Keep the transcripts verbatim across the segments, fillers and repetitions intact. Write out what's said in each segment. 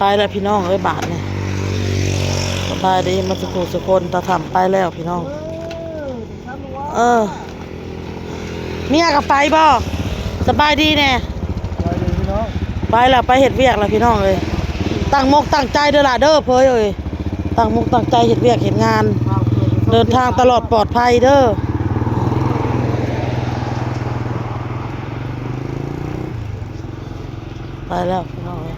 ไปแล้วพี่น้องเอ้ย บาดนี่ สบายดีมาสุขุสุคน ตาถ่ำไปแล้วพี่น้อง เออ เมียก็ไปบ่ สบายดีแน่ ไปเลยพี่น้อง ไปแล้ว ไปเฮ็ดเวียกแล้วพี่น้องเอ้ย ตั้งมกตั้งใจเด้อล่ะเด้อเพิ่นเอ้ย ตั้งมกตั้งใจเฮ็ดเวียกเฮ็ดงาน เดินทางตลอดปลอดภัยเด้อ ไปแล้วพี่น้องเอ้ย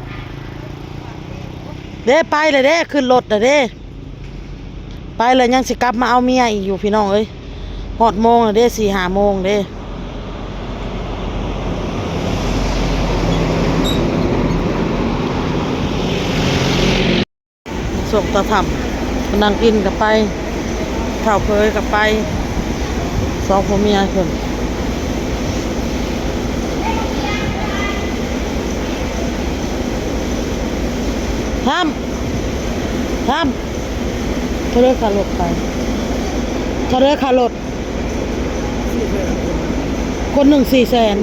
เด้ ไปเลยเด้ ขึ้นรถเลยเด้ ไปเลยยังสิกลับมาเอาเมียอีกอยู่พี่น้องเอ้ย ฮอดโมงเลยเด้ สี่ห้าโมงเด้ ส่งตาถ่ำ นางอินก็ไป เฒ่าเผยก็ไป สองผัวเมียเพิ่น ถ่ำ ถ่ำ เท่าเด้อค่ารถไป เท่าเด้อค่ารถ คนหนึ่งสี่แสน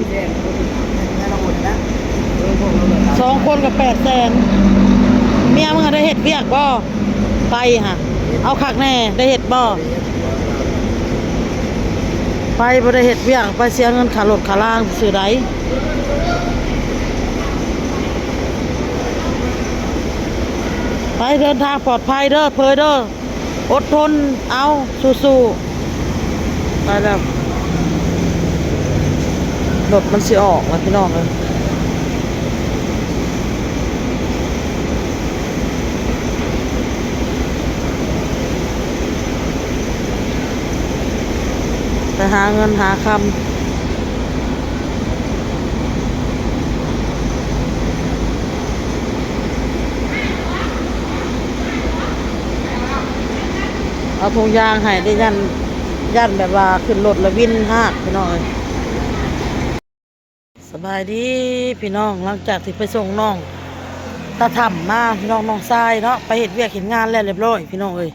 สองคนก็แปดแสน เมียมึงอะได้เฮ็ดเวียกบ่ ไปหะ เอาคักแน่ ได้เฮ็ดบ่ ไปบ่ได้เฮ็ดเวียก ไปเสียเงินค่ารถค่าล่างซื่อใด ไปเดินทางปลอดภัยเด้อ เผยเด้อ อดทนเอา สู้ๆ ไปแล้ว รถมันสิออกแล้วพี่น้องเอ้ย ไปหาเงินหาคำ เอาถุงยางให้ได้ ย่าน ย่านแบบว่าขึ้นรถแล้ววินฮากพี่น้องเอ้ย สบายดีพี่น้อง หลังจากที่ไปส่งน้องตาถ่ำมาพี่น้อง น้องชายเนาะ ไปเฮ็ดเวียกเฮ็ดงานแล้วเรียบร้อยพี่น้องเอ้ย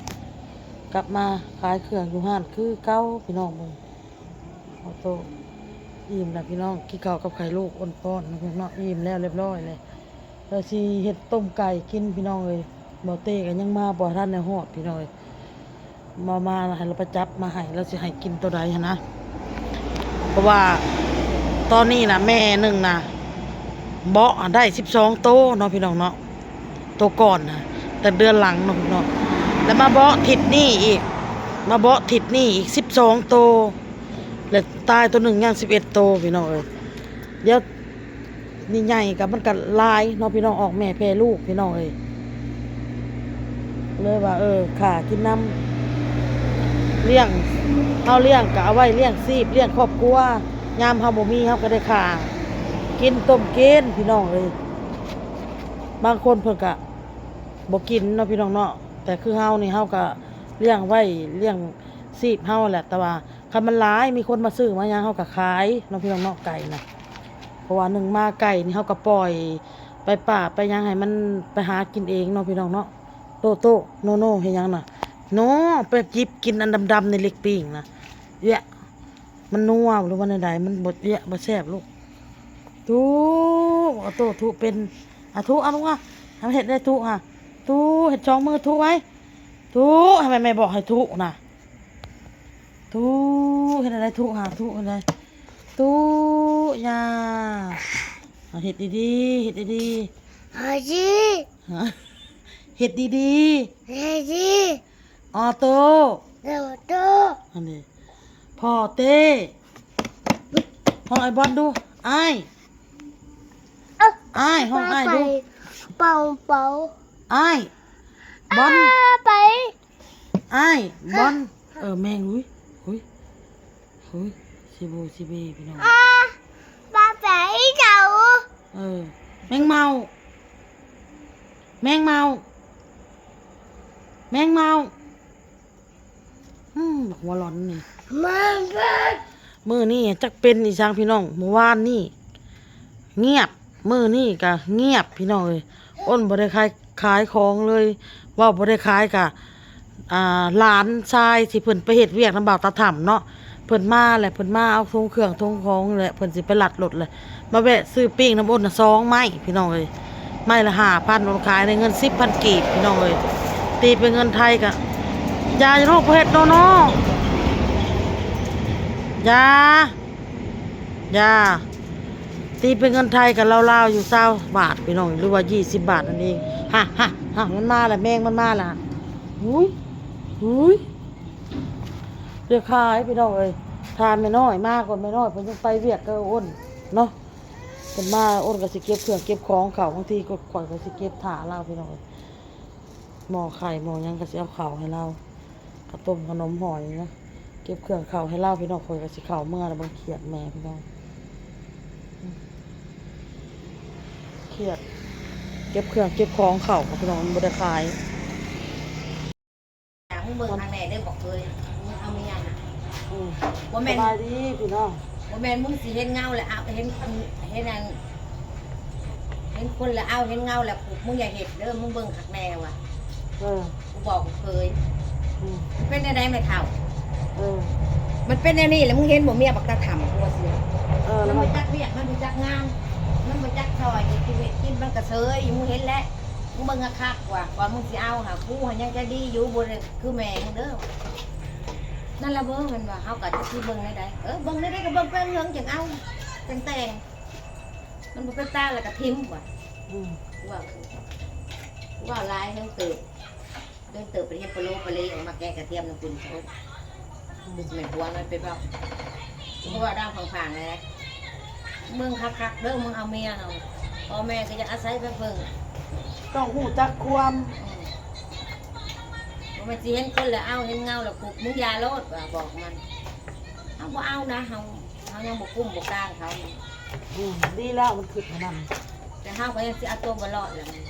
กลับมาขายเครื่องอยู่ห้านคือเก่าพี่น้องเบิ่ง ออโต้ อิ่มแล้วพี่น้อง กินข้าวกับไข่ลูกอ่อนๆ นะพี่น้อง อิ่มแล้วเรียบร้อยเลย แล้วสิเฮ็ดต้มไก่กินพี่น้องเอ้ย บ่าวเต้ก็ยังมาบ่ทันได้ฮอดพี่น้องเอ้ย มา มาให้เราไปจับมาให้ เราสิให้กินตัวใดหั้นนะ เพราะว่าตอนนี้นะแม่หนึ่งนะ เบาะได้สิบสองโตเนาะพี่น้องเนาะ โตก่อนนะ แต่เดือนหลังเนาะพี่น้อง แล้วมาเบาะทิศนี่อีก มาเบาะทิศนี่อีกสิบสองโต และตายตัวหนึ่งยังสิบเอ็ดโตพี่น้องเอ้ย เดี๋ยวนี่ใหญ่กับมันก็หลายเนาะพี่น้อง ออกแม่แพร่ลูกพี่น้องเอ้ย เลยว่า เออ ฆ่ากินนำ เลี้ยง เฮาเลี้ยงก็เอาไว้เลี้ยงชีพ เลี้ยงครอบครัว ยามเฮาบ่มีเฮาก็ได้ฆ่า กินต้มกินพี่น้องเอ้ย บางคนเพิ่นก็บ่กินเนาะพี่น้องเนาะ แต่คือเฮานี่เฮาก็เลี้ยงไว้เลี้ยงชีพเฮาแหละ แต่ว่าคันมันหลาย มีคนมาซื้อมาหยัง เฮาก็ขายเนาะพี่น้องเนาะ ไก่นะ เพราะว่าหนึ่งมาไก่นี่เฮาก็ปล่อยไปป่าไปหยัง ให้มันไปหากินเองเนาะพี่น้องเนาะ โตโต โนโน เฮ็ดหยังน่ะ โน ไปจิบกินอันดำๆ ในเล็กปิ้งนะ เอะ มันนัวหรือว่าแนวใด มันบ่เอะ บ่แซ่บลูก ทุ เอาโตทุเป็น อ่ะ ทุ เอาลูกอ่ะ ให้มันเฮ็ดได้ทุค่ะ ทุ เฮ็ดสองมือทุไว้ ทุ ทำไมแม่บอกให้ทุน่ะ ทุ เฮ็ดอะไรทุค่ะ ทุอะไร ทุ ยา เอาเฮ็ดดีๆ เฮ็ดดีๆ ฮาจิ ฮะ เฮ็ดดีๆ ฮาจิ ออโต้ ออโต้ อันนี้ พ่อเต้ ห้องไอ้บอลดู อ้าย เอ้า อ้าย ห้องอ้ายดู เป่า เป่า อ้าย บอล อ้า ไป อ้าย บอล เออ แมง อุ้ย อุ้ย อุ้ย ซีบู ซีบี พี่น้อง อ้า ปลาแป๋เจ้า เออ แมงเมา แมงเมา แมงเมา อืม บักหัวหลอนนี่ มันเป็น มื้อนี้จักเป็นอีสังพี่น้อง มื้อวานนี่เงียบ มื้อนี้ก็เงียบพี่น้องเอ้ย อ้นบ่ได้ขาย ขายของเลย เว้าบ่ได้ขายก็ อ่า หลานชายที่เพิ่นไปเฮ็ดเวียกนำบ่าวตาถ่ำเนาะ เพิ่นมาแหละ เพิ่นมาเอาถุงเครื่องถุงของแหละ เพิ่นสิไปลัดรถแหละ มาแวะซื้อปิ้งนำอ้นน่ะสองไม้พี่น้องเอ้ย ไม้ละห้าพัน ขายในเงินสิบพันกีบพี่น้องเอ้ย ตีเป็นเงินไทยกะ อย่าลูกบ่เฮ็ดโนโน อย่า อย่า ตีเป็นเงินไทยกะลาวๆอยู่ซาวบาทพี่น้อง หรือว่ายี่สิบบาทนั่นเอง ฮะฮะฮะ มันมาละ แมงมันมาละ หุยหุย เดี๋ยวขายพี่น้องเอ้ย ทานแม่น้อยมาก่อน แม่น้อยเพิ่นยังไปเวียกกับอ้นเนาะ เพิ่นมาอ้นก็สิเก็บเครื่องเก็บของเข้า บางทีก็ข้อยก็สิเก็บถ่าลาวพี่น้องเอ้ย หม้อไข่หม้อหยังก็สิเอาเข้าให้ลาว ข้าวต้มขนมห่อหยังนะ เก็บเครื่องเข้าให้ลาวพี่น้อง ข้อยก็สิเข้าเมือแล้ว เบิ่งเครียดแม่พี่น้อง เครียด เก็บเครื่องเก็บของเข้าพี่น้อง มันบ่ได้ขาย มึงเบิ่งข้างในเด้อ บอกเลย มึงเอาเมียน่ะ อืม บ่แม่น สบายดีพี่น้อง บ่แม่นมึงสิเห็นเงาแล้วเอา เห็น เห็นอัน เห็นคนแล้วเอา เห็นเงาแล้ว มึงอย่าเฮ็ดเด้อ มึงเบิ่งข้างในว่ะ เออ กูบอกกูเคย อืม เป็นแนวใดแม่เฒ่า เออ มันเป็นแนวนี้แหละ มึงเห็นบ่เมียบักตาถ่ำกูว่าเสีย เออ แล้วมัน มันบ่จักเวียก มันบ่จักงาน มันบ่จักซอย ชีวิตกินมันก็เซย มึงเห็นแล้ว มึงเบิ่งคักๆว่า ว่ามึงสิเอาหากูหายังจะดีอยู่ บ่ได้คือแม่มึงเด้อ นั่นละเบิ่งมันว่า เฮาก็จะสิเบิ่งได้ใด เออ เบิ่งได้ใดก็เบิ่งไปเรื่องจังเอา จังแต่ง มันบ่เป็นตาแล้วก็ทิ่มว่ะ อืม ว่า ว่าหลายเรื่องเติบ เรื่องเติบไปเฮ็ดปลาโลปลาเลออกมาแกะกระเทียมนำกินซะ อืม แม่นผัวมันไปเว้า เพราะว่าด้านข้างๆนั่นแหละ มึงคักๆเด้อ มึงเอาเมียเอา พ่อแม่ก็อยากอาศัยไปเพิ่ง ต้องฮู้จักความ อืม บ่แม่นสิเห็นคนแล้วเอา เห็นเงาแล้วคุบ มึงอย่าโลดว่าบอกมัน เฮาบ่เอานะ เฮา เฮายังบ่กุ้มบ่กลางเขา อืม ดีแล้วมันคิดแนวนั้น แต่เฮาก็ยังสิเอาตัวบ่รอดแหละมัน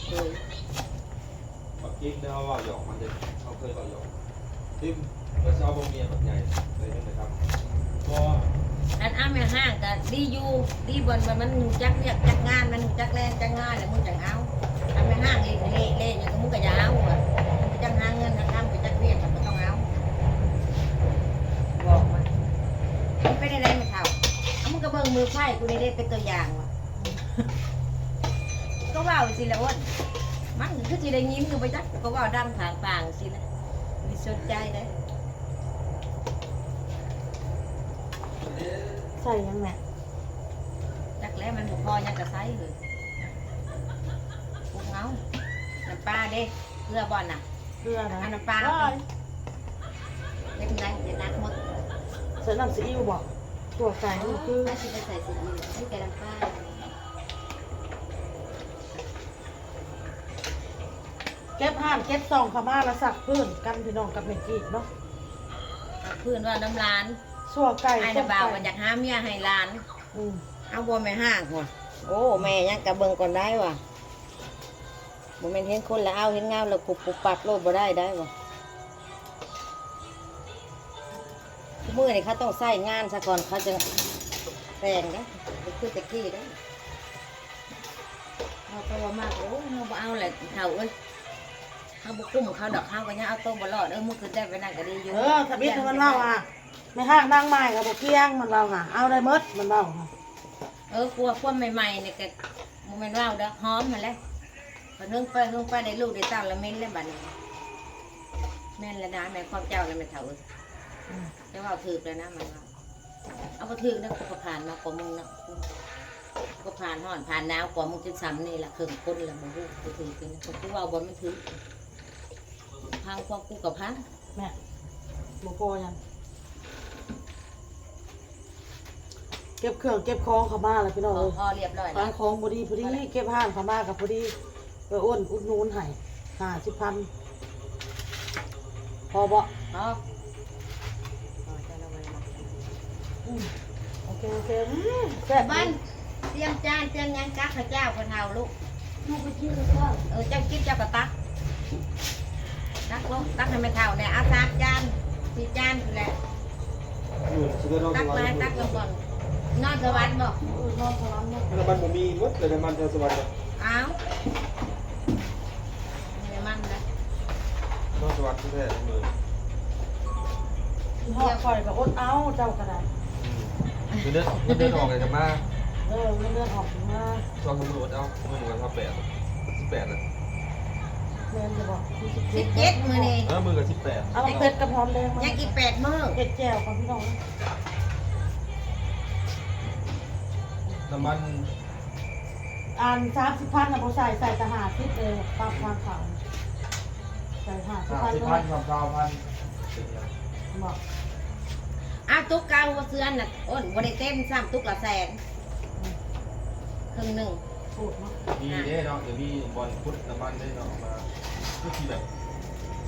เออ บักจิ๊กเนี่ยเขาเว้าหยอกมันเด้ เขาเคยเว้าหยอก ทิ่ม แล้วสิเอาบ่เมียบักใหญ่ เลยนั่นนะครับ บ่ คันเอาแม่ห้างก็ดีอยู่ ดีบ่อนว่ามันรู้จักเวียกจักงาน มันรู้จักแรงจักงาน แล้วมึงจังเอา คันแม่ห้างเล่นเละๆอย่างมึงก็อย่าเอาอะ มึงจังหาเงินหาคำ ไปจักเวียกก็บ่ต้องเอา บอกมัน มันเป็นอะไรแม่เฒ่า เอามึงก็เบิ่งมือไพ่กูนี่เด้เป็นตัวอย่างว่ะ ก็เว้าสิละอ้น มันคือสิได้ยินอยู่บ่จัก ก็เว้าดังผางๆสินะ บ่สนใจเด้ ใส่หยังแม่ จักแล้วมันบ่พอหยังก็ใส่เลย ปรุงเอา น้ำปลาเด้ เกลือบ่อนน่ะ เกลือนะ เอาน้ำปลา โอ้ย เป็นไร เดี๋ยวนักหมด ใส่น้ำซีอิ๊วบ่ ตัวไก่มันคือ ถ้าสิไปใส่ซีอิ๊ว นี่แกน้ำปลา เก็บห้านเก็บซองเข้ามาแล้วซักพื้นกันพี่น้องกับแม่จีดเนาะ ซักพื้นว่าน้ำร้าน ซั่วไก่ อ้ายน่ะ ซั่วไก่ บ่าวว่าอยากหาเมียให้หลาน อืม เอาบ่แม่ห้างว่ะ โอ้ แม่ยังกะเบิ่งก่อนได้ว่ะ บ่แม่นเห็นคนแล้วเอา เห็นงามแล้วปุบปุบปับโลดบ่ได้ได้ว่ะ มื้อนี้เขาต้องใช้งานซะก่อน เขาจะแต่งเด้ บ่คือแต่กี้เด้ เฮาก็ว่ามาก โอ้ย เฮาบ่เอาแหละเฒ่าเอ้ย เฮาบ่คุ้มเขาดอก เฮาก็ยังเอาตัวบ่รอด เออ มึงคือได้ไปนั่นก็ดีอยู่ เออ ทำอิดให้มันเว้าอ่ะ แม่ห้างนางไม้ก็บ่เกี่ยง มันเว้าหา เอาได้หมด มันเว้าหา เออ ครัว ครัวใหม่ๆนี่ก็บ่แม่นเว้าดอก หอมหั่นแหละ พอเฮิงไป เฮิงไปได้ลูกได้เต้าละเหม็นแล้วบัดนี้ แม่นแล้วนะ แม่นความเจ้าแล้วแม่เฒ่าเอ้ย อืม แต่ว่าถืกแล้วนะ มันว่า เอาบ่ถืกนะ กูก็ผ่านมากว่ามึงเนาะ กูก็ผ่านร้อนผ่านหนาวกว่ามึงจนส่ำนี่ล่ะ เคิ่งคนละบ่ฮู้ บ่ถืกนี่ กูเว้าบ่แม่นถืก พังพวกกูก็พัง แม่ บ่พอหยัง เก็บเครื่องเก็บของเข้ามาแล้วพี่น้อง พอ เอ้ย พอเรียบร้อย ขายของพอดีพอดี พอแล้ว เก็บห้างเข้ามาก็พอดี เออ อ้นอุดหนุนให้ ห้าสิบพัน พอบ่ พอ พอจะระวัง อืม โอเค โอเค อืม แซ่บ บ้าน เตรียมจานเตรียมหยังตักให้เจ้าพ่อเฒ่าลูก ลูกไปกินกับข้าว เออ เจ้ากินเจ้าก็ตัก ตักลง ตักให้แม่เฒ่าเนี่ย เอาสามจาน สี่จานพู้นแหละ อยู่สิไปนอนสวรรค์ ตักหลายตักลงก่อน นอนสวรรค์บ่ เออ นอนสวรรค์เนาะ น้ำมันบ่มีหมดเลย น้ำมันแถวสวรรค์น่ะ อ้าว มีน้ำมันนะ นอนสวรรค์แท้ๆเลย ฮอดข่อยก็อดเอา เจ้าก็ได้ อืม เดี๋ยวเดือน เดือนออกเลยจะมา เออเงินเดือนออกมา ช่วงมือวัดเอ้ามือวันที่แปด สิบแปดเลย แม่นจะบอก สิบเจ็ดมื้อนี้ เออมือกับสิบแปด เอาเผ็ดกับหอมแดงมา ยังอีกแปดมื้อ เผ็ดแจ่วของพี่น้อง น้ำมัน อ่านสามสิบพันนะพอใส่ใส่แต่ห้าสิบเลยปรับความขาวใส่ห้าสิบ ห้า พัน สิบ เล พัน ย สามสิบพัน บอก อ้าวตุ๊กกลางหัวเสื้อน่ะโอ้นบ่ได้เต็มซ้ำตุ๊กละแสน อืม ครึ่งหนึ่ง สูตรเนาะ มีเด้เนาะเดี๋ยวมีบอลพุทธน้ำมันได้เนาะมาก็คือแบบ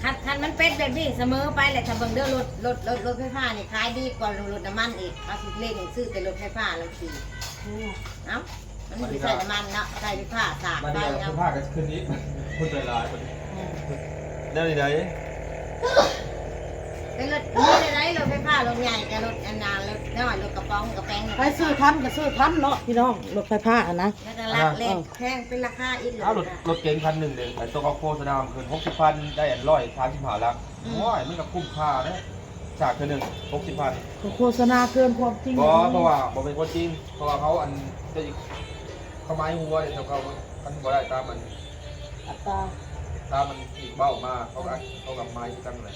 คันคันมันเป็นแบบนี้เสมอไปแหละถ้าเบิ่งเด้อรถรถรถรถไฟฟ้านี่ขายดีกว่ารถน้ำมันอีกเอาสิเร่งซื้อแต่รถไฟฟ้าแล้วขี่ นี่ไง เอ้ามันบ่ได้ใส่น้ำมันเนาะใส่ไฟฟ้าสาก มา ไป เดียว เนาะ ผ้ากันคืนนี้คนใจร้ายคนนี้ อืม ได้ไหน เป็นรถมีอะไรรถไฟฟ้ารถใหญ่กับรถอันนั้นรถน้อยรถกระป๋องกระแป๋ง ใครซื้อทันก็ซื้อทันเนาะพี่น้องรถไฟฟ้าอะนะ แล้วก็ลักเล่นแพงเป็นราคาอีก อ้าวรถรถเก๋งคันหนึ่งเด้ไอ้ตัวเขาโฆษณามันคือหกสิบพันได้อันร้อยสามสิบห้าลักโอ้ยมันก็คุ้มค่านะจากเทื่อหนึ่งหกสิบพัน ก็โฆษณาเกินความจริง บ่เพราะว่าบ่เป็นคนจริง เพราะว่าเขาอันจะเขาไม้หัวเนี่ยเขามันบ่ได้ตามมัน อัตรา ตามมันขีดเบ้ามาเขาก็เขากับไม้ที่ตั้งเลย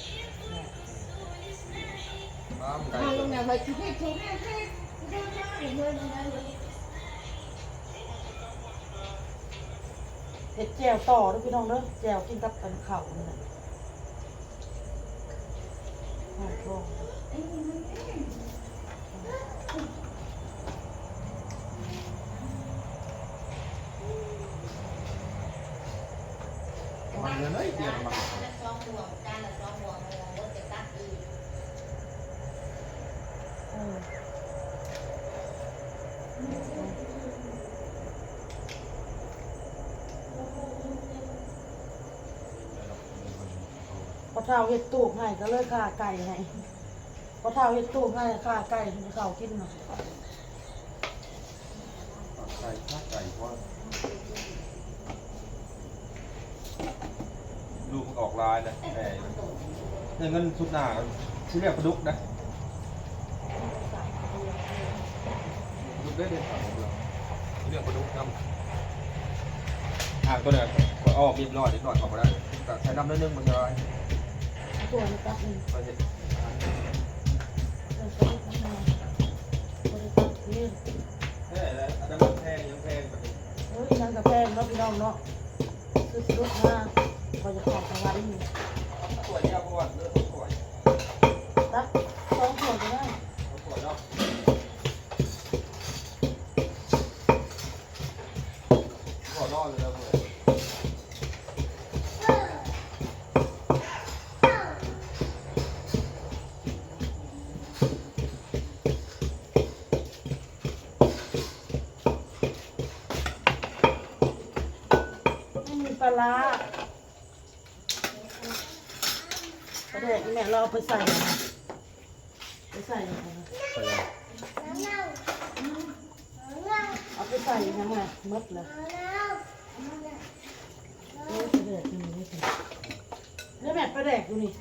ตามไกล มาลงเนี่ยเฮ้ยชุดนี้ชุดนี้ เห็ดแจ่วต่อเด้อพี่น้องเด้อแจ่วกินกับกันข้าวนี่แหละหอมทอง มันเงินไอ้เดียวมัน สองห่วงจานละสองห่วงเลยรถจะตักอีก เออพอเฒ่าเฮ็ดตูบให้ก็เลยฆ่าไก่ให้พอเฒ่าเฮ็ดตูบให้ฆ่าไก่ให้เขากินน่ะ ไก่ถ้าไก่เพราะลูกมันออกลายนะแม่เนี่ยเงินสุดหนาที่เรียกปลาดุกนะปลาดุกได้เด็ดขาดเลยเรียกปลาดุกนำอ่างตัวเนี่ยก็ออกเรียบร้อยนิดหน่อยเขาก็ได้แต่ใช้น้ำนิดนึงมันจะร้าย ตัวนี้ตักหนึ่ง ไปเห็น เออตัวนี้ตักหนึ่งตัวนี้ตักเอง แค่แล้วอันนั้นมันแพงยังแพงกว่านี้ เฮ้ยนั่นก็แพงเนาะพี่น้องเนาะซื้อปลาดุกมาพอจะขอสวรรค์นี่ ถ้วยเดียวก็วันเลือกถ้วย ตักสองถ้วยก็ได้ ถ้วยเนาะถ้วยนอนเลยนะเพื่อน ไม่มีปลาร้าปลาแดกนี่แม่เราเอาไปใส่อะไรไปใส่อะไรนะเอาไปใส่ยังไงหมดเลยนี่ปลาแดกอยู่นี่สินี่แม่ปลาแดกอยู่นี่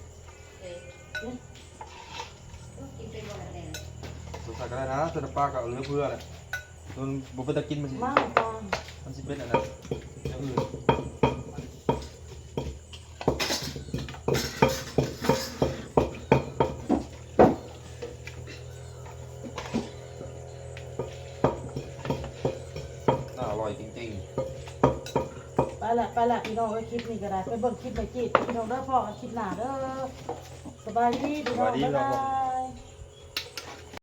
สงสัยก็ได้นะส่วนปลากับเหลือเพื่อแหละมันบ่เป็นตะกินมันสิ มาก่อน มันสิเป็นอันนั้นอย่างอื่นน่าอร่อยจริงๆ ไปละไปละพี่น้องเอ้ยคลิปนี้ก็ได้ไปเบิ่งคลิปไปจีบพี่น้องเด้อพ่อกันคลิปหน้าเด้อสบายดีพี่น้อง สบายดี บ๊ายบาย ครับผม